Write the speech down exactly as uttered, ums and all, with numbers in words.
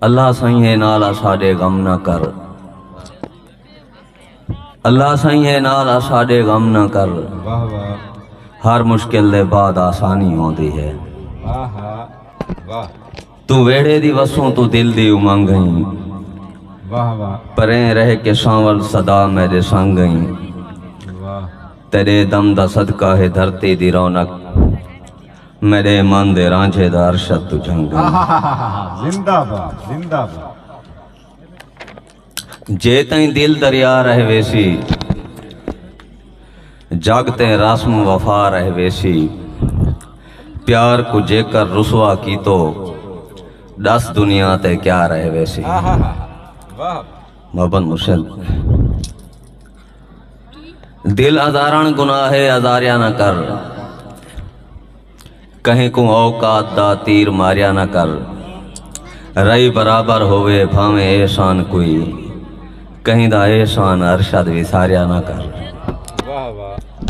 اللہ سائیں ہے نال اساڈے غم نہ کر۔ اللہ سائیں ہے نال اساڈے غم نہ کر۔ واہ واہ۔ ہر مشکل دے بعد آسانی ہوندی ہے۔ واہ واہ۔ توں ویڑھے دی وسوں توں دل دی امنگ ہئیں۔ واہ واہ۔ پریں رہ کے سانول صدا میڈے سنگ ہئیں۔ واہ۔ تیڈے دم دا صدقہ ہے دھرتی دی رونق۔ میڈے من دے رانجھے دا ارشد توں جھنگ ہئیں۔ آہا، زندہ باد، زندہ باد۔ جے تئیں دل دریا رہ ویسی، جگ تئیں رسم وفا رہ ویسی۔ پیار کوں جیکر رسوا کیتو، ڈس دنیا تے کیا رہ ویسی۔ آہا، واہ۔ محبت مرشد۔ دل ازارݨ گناہ ہے، ازاریا نہ کر۔ کہیں کوں اوقات دا تیر ماریا نہ کر۔ رہی برابر ہووے بھانویں احسان کوئی، کہیں دا احسان ارشد وساریا نہ کر۔ واہ واہ۔